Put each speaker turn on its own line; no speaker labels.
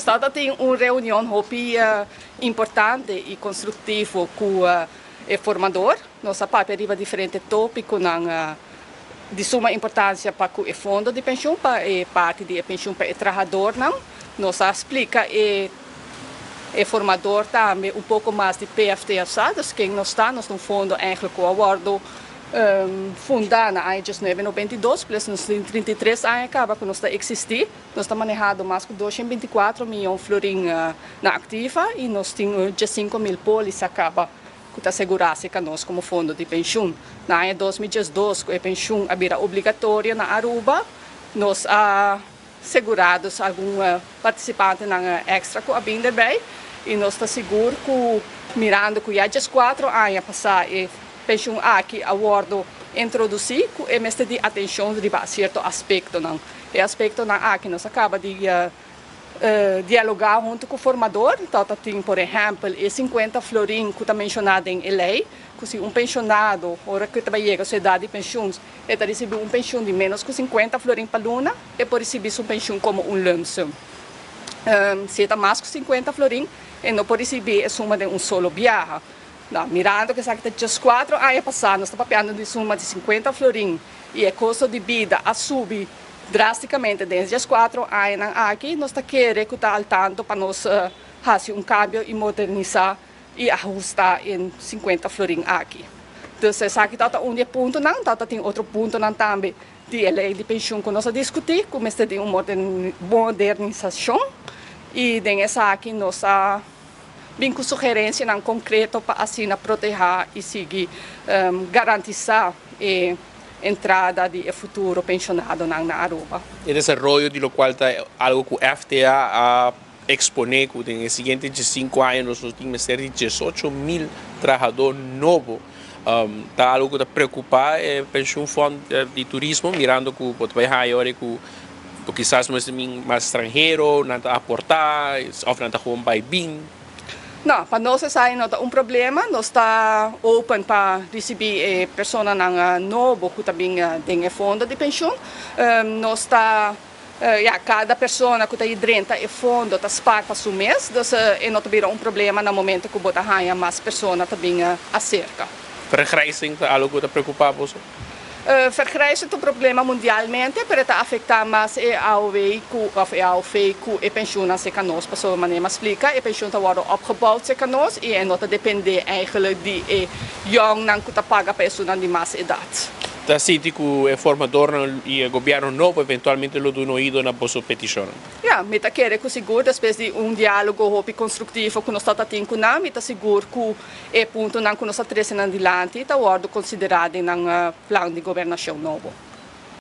Nos tin un reunion hopi importante y constructivo cu e formador. Nos a papia riba diferente topiconan di suma importancia pa e fondo di pensioen, pa e parti di pensioen pa e trahadornan. Nos a splica e formador tambe un poco mas di PFTSA, dus ken nos ta, nos un fondo eigenlijk cu a wordo funda na aña 1992, plus nos tin 33 aña caba cu nos ta existi. Nos ta manehando mas cu 224 miyon florin na activa y nos tin 5 mil polis caba cu ta sigura cu nos como fondo di pensioen. Na aña 2012, cu e pensioen a bira obligatorio na Aruba, nos a sigura algun participantenan extra cu a bin erbij y nos ta sigur cu, mirando cu ya 4 aña pasa e pensioen aki a wordo introduci, cu e mester di atencion riba cierto aspectonan. E aspectonan aki nos a caba di dialoga hunto cu e formador, anto tin, por ehempel, e 50 florin cu ta menciona den ley, cu si un pensionado, ora cu ta yega na edad di pensioen, e ta ricibi un pensioen di menos cu 50 florin pa luna, e por ricibi su pensioen como un lump sum. Si ta mas cu 50 florin, e no por ricibi e suma di un solo biaha. No, mirando cu esaki ta 4 aña pasa, nos ta papiando di suma di 50 florin y e costo di bida a subi drasticamente desde 4 aña aki, nos ta kere cu ta al tanto pa nos haci un cambio y modernisa y ahusta e 50 florin aki. Anto, esaki ta un puntonan, tin otro puntonan tambe di ley di pensioen cu nos a discuti, cu mester di un modernisacion y den esaki nos a bin cu sugerencianan concreto pa asina proteha y sigui garantisa e entrada di futuro pensionadonan na Aruba.
E desaroyo di loke ta algo cu FTA a expone cu den siguiente 5 aña nos tin di 18 mil trahado nobo. Ta algo cu ta preocupa e pensioen fund di turismo, mirando cu ta bay haya cu kisas mas stranhero nan ta aporta of nan ta gewoon bay bin.
No, pa nos esey no ta un problema, nos ta open pa ricibi personanan nobo cu tambe tin fondo di pensioen. Nos ta ja, cada persona cu ta drenta e fondo ta spaar pa su mes, dus no ta un problema na momento cu bo ta haya mas persona tambe acerca.
Vergrijzing ta algo cu ta preocupa bo?
Vergrijzing ta un problema mundialmente, pero ta afecta mas e AOW of e AOV cu e pensioen serca nos. Pasobra, manera mi a splica, e pensioen ta worden opgebouwd serca nos y no ta depende eigenlijk di e jongnan cu ta paga pa esunnan di mas edad.
Ta sinti cu e formador y e gobierno nobo eventualmente lo duna oido na boso peticion?
Ja, mi ta kere cu sigur, despues di un dialogo hopi constructivo cu nos ta tin cu nan, mi ta sigur cu e puntonan cu nos a trece nan dilanti ta wordo considera den plan di gobernacion nobo.